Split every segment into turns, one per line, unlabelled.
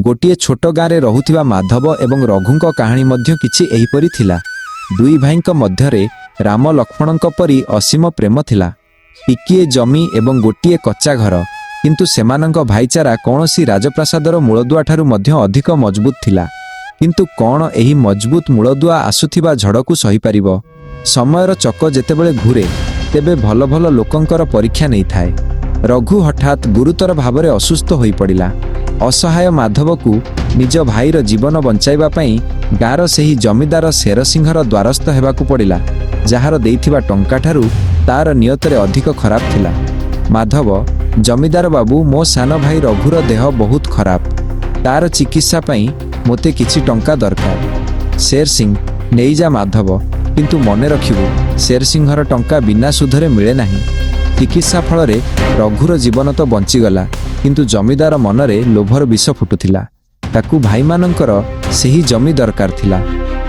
ଗୋଟିଏ ଛୋଟ ଗାଁରେ ରହୁଥିବା ମାଧବ ଏବଂ ରଘୁଙ୍କ କାହାଣୀ ମଧ୍ୟ କିଛି ଏହିପରି ଥିଲା। ଦୁଇ ଭାଇଙ୍କ ମଧ୍ୟରେ ରାମ ଲକ୍ଷ୍ମଣଙ୍କ ପରି ଅସୀମ ପ୍ରେମ ଥିଲା। ଟିକିଏ ଜମି ଏବଂ ଗୋଟିଏ କଚ୍ଚା ଘର, କିନ୍ତୁ ସେମାନଙ୍କ ଭାଇଚାରା କୌଣସି ରାଜପ୍ରାସାଦର ମୂଳଦୁଆଠାରୁ ମଧ୍ୟ ଅଧିକ ମଜବୁତ ଥିଲା। କିନ୍ତୁ କ'ଣ ଏହି ମଜବୁତ ମୂଳଦୁଆ ଆସୁଥିବା ଝଡ଼କୁ ସହିପାରିବ? ସମୟର ଚକ ଯେତେବେଳେ ଘୁରେ, ତେବେ ଭଲ ଭଲ ଲୋକଙ୍କର ପରୀକ୍ଷା ନେଇଥାଏ। ରଘୁ ହଠାତ୍ ଗୁରୁତର ଭାବରେ ଅସୁସ୍ଥ ହୋଇପଡ଼ିଲା। ଅସହାୟ ମାଧବକୁ ନିଜ ଭାଇର ଜୀବନ ବଞ୍ଚାଇବା ପାଇଁ ଗାଁର ସେହି ଜମିଦାର ଶେରସିଂହର ଦ୍ୱାରସ୍ଥ ହେବାକୁ ପଡ଼ିଲା, ଯାହାର ଦେଇଥିବା ଟଙ୍କାଠାରୁ ତାର ନିୟତରେ ଅଧିକ ଖରାପ ଥିଲା। ମାଧବ, ଜମିଦାର ବାବୁ, ମୋ ସାନ ଭାଇ ରଘୁର ଦେହ ବହୁତ ଖରାପ। ତାର ଚିକିତ୍ସା ପାଇଁ ମୋତେ କିଛି ଟଙ୍କା ଦରକାର। ଶେର ସିଂ, ନେଇଯା ମାଧବ, କିନ୍ତୁ ମନେ ରଖିବୁ, ଶେର ସିଂହର ଟଙ୍କା ବିନା ସୁଧରେ ମିଳେ ନାହିଁ। ଚିକିତ୍ସା ଫଳରେ ରଘୁର ଜୀବନ ତ ବଞ୍ଚିଗଲା, କିନ୍ତୁ ଜମିଦାର ମନରେ ଲୋଭର ବିଷ ଫୁଟୁଥିଲା। ତାକୁ ଭାଇମାନଙ୍କର ସେହି ଜମି ଦରକାର ଥିଲା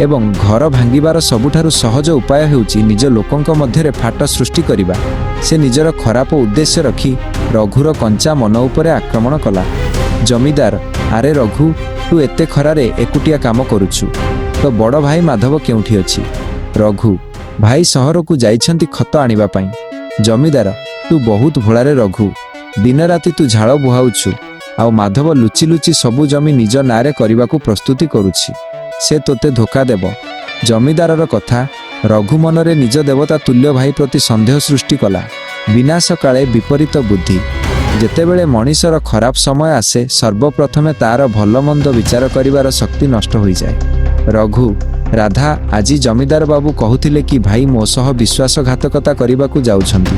ଏବଂ ଘର ଭାଙ୍ଗିବାର ସବୁଠାରୁ ସହଜ ଉପାୟ ହେଉଛି ନିଜ ଲୋକଙ୍କ ମଧ୍ୟରେ ଫାଟ ସୃଷ୍ଟି କରିବା। ସେ ନିଜର ଖରାପ ଉଦ୍ଦେଶ୍ୟ ରଖି ରଘୁର କଞ୍ଚା ମନ ଉପରେ ଆକ୍ରମଣ କଲା। ଜମିଦାର, ଆରେ ରଘୁ, ତୁ ଏତେ ଖରାରେ ଏକୁଟିଆ କାମ କରୁଛୁ। ତୋ ବଡ଼ ଭାଇ ମାଧବ କେଉଁଠି ଅଛି? ରଘୁ, ଭାଇ ସହରକୁ ଯାଇଛନ୍ତି ଖତ ଆଣିବା ପାଇଁ। ଜମିଦାର, ତୁ ବହୁତ ଭୋଳାରେ ରଘୁ। ଦିନରାତି ତୁ ଝାଳ ବୁହାଉଛୁ, ଆଉ ମାଧବ ଲୁଚି ଲୁଚି ସବୁ ଜମି ନିଜ ନାଁରେ କରିବାକୁ ପ୍ରସ୍ତୁତି କରୁଛି। ସେ ତୋତେ ଧୋକା ଦେବ। ଜମିଦାରର କଥା ରଘୁ ମନରେ ନିଜ ଦେବତା ତୁଲ୍ୟ ଭାଇ ପ୍ରତି ସନ୍ଦେହ ସୃଷ୍ଟି କଲା। ବିନାଶ କାଳେ ବିପରୀତ ବୁଦ୍ଧି। ଯେତେବେଳେ ମଣିଷର ଖରାପ ସମୟ ଆସେ, ସର୍ବପ୍ରଥମେ ତାର ଭଲ ମନ୍ଦ ବିଚାର କରିବାର ଶକ୍ତି ନଷ୍ଟ ହୋଇଯାଏ। ରଘୁ, ରାଧା, ଆଜି ଜମିଦାର ବାବୁ କହୁଥିଲେ କି ଭାଇ ମୋ ସହ ବିଶ୍ୱାସଘାତକତା କରିବାକୁ ଯାଉଛନ୍ତି।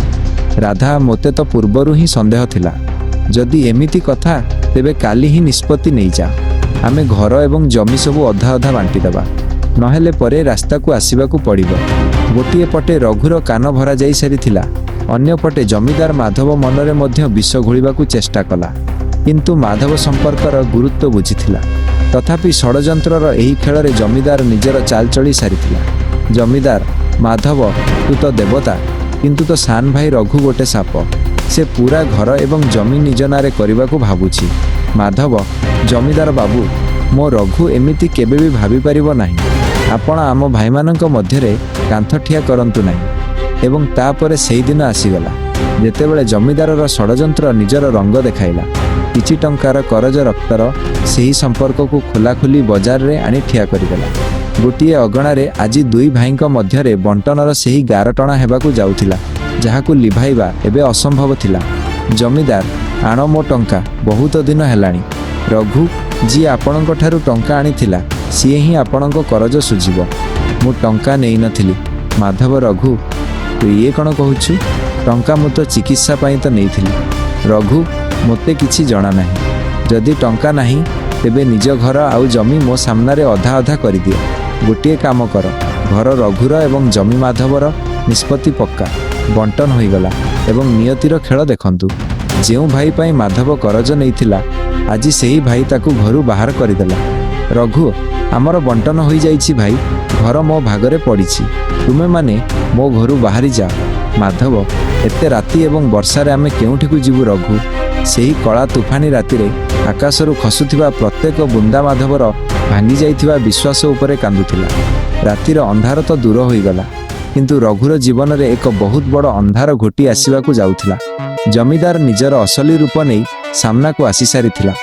ରାଧା, ମୋତେ ତ ପୂର୍ବରୁ ହିଁ ସନ୍ଦେହ ଥିଲା। ଯଦି ଏମିତି କଥା, ତେବେ କାଲି ହିଁ ନିଷ୍ପତ୍ତି ନେଇଯା। ଆମେ ଘର ଏବଂ ଜମି ସବୁ ଅଧା ଅଧା ବାଣ୍ଟିଦେବା। ନହେଲେ ପରେ ରାସ୍ତାକୁ ଆସିବାକୁ ପଡ଼ିବ। ଗୋଟିଏ ପଟେ ରଘୁର କାନ ଭରା ଯାଇସାରିଥିଲା, ଅନ୍ୟପଟେ ଜମିଦାର ମାଧବ ମନରେ ମଧ୍ୟ ବିଷ ଘୋଳିବାକୁ ଚେଷ୍ଟା କଲା। କିନ୍ତୁ ମାଧବ ସମ୍ପର୍କର ଗୁରୁତ୍ୱ ବୁଝିଥିଲା। ତଥାପି ଷଡ଼ଯନ୍ତ୍ରର ଏହି ଖେଳରେ ଜମିଦାର ନିଜର ଚାଲ ଚଳି ସାରିଥିଲା। ଜମିଦାର, ମାଧବ, ତୁ ତ ଦେବତା, କିନ୍ତୁ ତୋ ସାନ ଭାଇ ରଘୁ ଗୋଟେ ସାପ। ସେ ପୁରା ଘର ଏବଂ ଜମି ନିଜ ନାଁରେ କରିବାକୁ ଭାବୁଛି। ମାଧବ, ଜମିଦାର ବାବୁ, ମୋ ରଘୁ ଏମିତି କେବେ ବି ଭାବିପାରିବ ନାହିଁ। ଆପଣ ଆମ ଭାଇମାନଙ୍କ ମଧ୍ୟରେ କାନ୍ଥ ଠିଆ କରନ୍ତୁ ନାହିଁ। ଏବଂ ତାପରେ ସେଇଦିନ ଆସିଗଲା, ଯେତେବେଳେ ଜମିଦାରର ଷଡ଼ଯନ୍ତ୍ର ନିଜର ରଙ୍ଗ ଦେଖାଇଲା। କିଛି ଟଙ୍କାର କରଜ ରକ୍ତର ସେହି ସମ୍ପର୍କକୁ ଖୋଲାଖୋଲି ବଜାରରେ ଆଣି ଠିଆ କରିଦେଲା। ଗୋଟିଏ ଅଗଣାରେ ଆଜି ଦୁଇ ଭାଇଙ୍କ ମଧ୍ୟରେ ବଣ୍ଟନର ସେହି ଗାର ଟଣା ହେବାକୁ ଯାଉଥିଲା, ଯାହାକୁ ଲିଭାଇବା ଏବେ ଅସମ୍ଭବ ଥିଲା। ଜମିଦାର, ଆଣ ମୋ ଟଙ୍କା, ବହୁତ ଦିନ ହେଲାଣି। ରଘୁ, ଯିଏ ଆପଣଙ୍କ ଠାରୁ ଟଙ୍କା ଆଣିଥିଲା, ସିଏ ହିଁ ଆପଣଙ୍କ କରଜ ଶୁଝିବ। ମୁଁ ଟଙ୍କା ନେଇନଥିଲି। ମାଧବ, ରଘୁ, ତୁ ଇଏ କ'ଣ କହୁଛୁ? ଟଙ୍କା ମୁଁ ତ ଚିକିତ୍ସା ପାଇଁ ତ ନେଇଥିଲି। ରଘୁ, ମୋତେ କିଛି ଜଣା ନାହିଁ। ଯଦି ଟଙ୍କା ନାହିଁ, ତେବେ ନିଜ ଘର ଆଉ ଜମି ମୋ ସାମ୍ନାରେ ଅଧା ଅଧା କରିଦିଅ। ଗୋଟିଏ କାମ କର, ଘର ରଘୁର ଏବଂ ଜମି ମାଧବର। ନିଷ୍ପତ୍ତି ପକ୍କା। ବଣ୍ଟନ ହୋଇଗଲା ଏବଂ ନିୟତିର ଖେଳ ଦେଖନ୍ତୁ। ଯେଉଁ ଭାଇ ପାଇଁ ମାଧବ କରଜ ନେଇଥିଲା, ଆଜି ସେହି ଭାଇ ତାକୁ ଘରୁ ବାହାର କରିଦେଲା। ରଘୁ, ଆମର ବଣ୍ଟନ ହୋଇଯାଇଛି ଭାଇ। ଘର ମୋ ଭାଗରେ ପଡ଼ିଛି। ତୁମେମାନେ ମୋ ଘରୁ ବାହାରି ଯାଅ। ମାଧବ, ଏତେ ରାତି ଏବଂ ବର୍ଷାରେ ଆମେ କେଉଁଠିକୁ ଯିବୁ? ରଘୁ, ସେହି କଳା ତୁଫାନି ରାତିରେ ଆକାଶରୁ ଖସୁଥିବା ପ୍ରତ୍ୟେକ ବୁନ୍ଦା ମାଧବର ଭାଙ୍ଗି ଯାଇଥିବା ବିଶ୍ୱାସ ଉପରେ କାନ୍ଦୁଥିଲା। ରାତିର ଅନ୍ଧାର ତ ଦୂର ହୋଇଗଲା, କିନ୍ତୁ ରଘୁର ଜୀବନରେ ଏକ ବହୁତ ବଡ଼ ଅନ୍ଧାର ଘୋଟି ଆସିବାକୁ ଯାଉଥିଲା। ଜମିଦାର ନିଜର ଅସଲି ରୂପ ନେଇ ସାମ୍ନାକୁ ଆସିସାରିଥିଲା।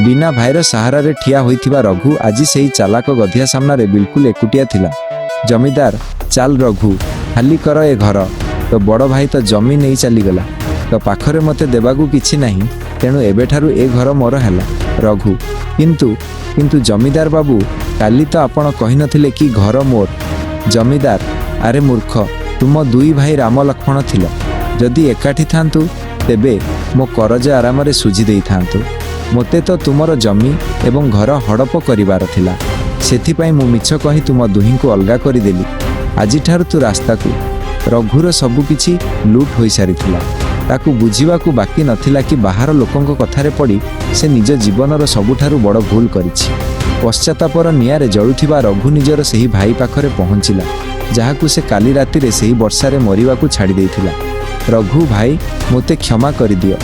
ବିନା ଭାଇର ସାହାରାରେ ଠିଆ ହୋଇଥିବା ରଘୁ ଆଜି ସେହି ଚାଲାକ ଗଧିଆ ସାମ୍ନାରେ ବିଲକୁଲ ଏକୁଟିଆ ଥିଲା। ଜମିଦାର, ଚାଲ ରଘୁ, ଖାଲି କର ଏ ଘର। ତୋ ବଡ଼ ଭାଇ ତ ଜମି ନେଇ ଚାଲିଗଲା। ତୋ ପାଖରେ ମୋତେ ଦେବାକୁ କିଛି ନାହିଁ, ତେଣୁ ଏବେଠାରୁ ଏ ଘର ମୋର ହେଲା। ରଘୁ, କିନ୍ତୁ କିନ୍ତୁ ଜମିଦାର ବାବୁ, କାଲି ତ ଆପଣ କହିନଥିଲେ କି ଘର ମୋର? ଜମିଦାର, ଆରେ ମୂର୍ଖ, ତୁମ ଦୁଇ ଭାଇ ରାମ ଲକ୍ଷ୍ମଣ ଥିଲ। ଯଦି ଏକାଠି ଥାନ୍ତୁ, ତେବେ ମୋ କରଜ ଆରାମରେ ଶୁଝି ଦେଇଥାନ୍ତୁ। ମୋତେ ତ ତୁମର ଜମି ଏବଂ ଘର ହଡ଼ପ କରିବାର ଥିଲା। ସେଥିପାଇଁ ମୁଁ ମିଛ କହି ତୁମ ଦୁହିଁଙ୍କୁ ଅଲଗା କରିଦେଲି। ଆଜିଠାରୁ ତୁ ରାସ୍ତାକୁ। ରଘୁର ସବୁକିଛି ଲୁଟ୍ ହୋଇସାରିଥିଲା। ତାକୁ ବୁଝିବାକୁ ବାକି ନଥିଲା କି ବାହାର ଲୋକଙ୍କ କଥାରେ ପଡ଼ି ସେ ନିଜ ଜୀବନର ସବୁଠାରୁ ବଡ଼ ଭୁଲ କରିଛି। ପଶ୍ଚାତାପର ନିଆଁରେ ଜଳୁଥିବା ରଘୁ ନିଜର ସେହି ଭାଇ ପାଖରେ ପହଞ୍ଚିଲା, ଯାହାକୁ ସେ କାଲି ରାତିରେ ସେହି ବର୍ଷାରେ ମରିବାକୁ ଛାଡ଼ି ଦେଇଥିଲା। ରଘୁ, ଭାଇ, ମୋତେ କ୍ଷମା କରିଦିଅ।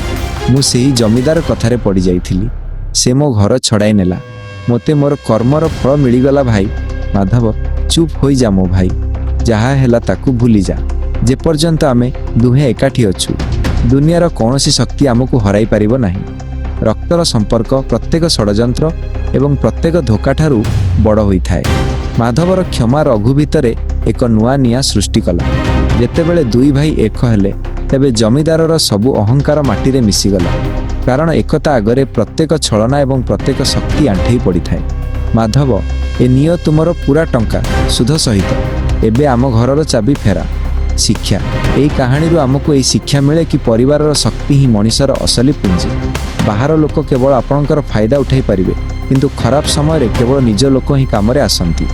ମୁଁ ସେହି ଜମିଦାର କଥାରେ ପଡ଼ିଯାଇଥିଲି। ସେ ମୋ ଘର ଛଡ଼ାଇ ନେଲା। ମୋତେ ମୋର କର୍ମର ଫଳ ମିଳିଗଲା ଭାଇ। ମାଧବ, ଚୁପ୍ ହୋଇଯା ମୋ ଭାଇ। ଯାହା ହେଲା ତାକୁ ଭୁଲିଯା। ଯେପର୍ଯ୍ୟନ୍ତ ଆମେ ଦୁହେଁ ଏକାଠି ଅଛୁ, ଦୁନିଆର କୌଣସି ଶକ୍ତି ଆମକୁ ହରାଇ ପାରିବ ନାହିଁ। ରକ୍ତର ସମ୍ପର୍କ ପ୍ରତ୍ୟେକ ଷଡ଼ଯନ୍ତ୍ର ଏବଂ ପ୍ରତ୍ୟେକ ଧୋକାଠାରୁ ବଡ଼ ହୋଇଥାଏ। ମାଧବର କ୍ଷମା ରଘୁ ଭିତରେ ଏକ ନୂଆ ନିଆଁ ସୃଷ୍ଟି କଲା। ଯେତେବେଳେ ଦୁଇ ଭାଇ ଏକ ହେଲେ, ତେବେ ଜମିଦାରର ସବୁ ଅହଙ୍କାର ମାଟିରେ ମିଶିଗଲା, କାରଣ ଏକତା ଆଗରେ ପ୍ରତ୍ୟେକ ଛଳନା ଏବଂ ପ୍ରତ୍ୟେକ ଶକ୍ତି ଆଣ୍ଠେଇ ପଡ଼ିଥାଏ। ମାଧବ, ଏ ନିଅ ତୁମର ପୁରା ଟଙ୍କା ସୁଧ ସହିତ। ଏବେ ଆମ ଘରର ଚାବି ଫେରା। ଶିକ୍ଷା: ଏହି କାହାଣୀରୁ ଆମକୁ ଏହି ଶିକ୍ଷା ମିଳେ କି ପରିବାରର ଶକ୍ତି ହିଁ ମଣିଷର ଅସଲି ପୁଞ୍ଜି। ବାହାର ଲୋକ କେବଳ ଆପଣଙ୍କର ଫାଇଦା ଉଠାଇ ପାରିବେ, କିନ୍ତୁ ଖରାପ ସମୟରେ କେବଳ ନିଜ ଲୋକ ହିଁ କାମରେ ଆସନ୍ତି।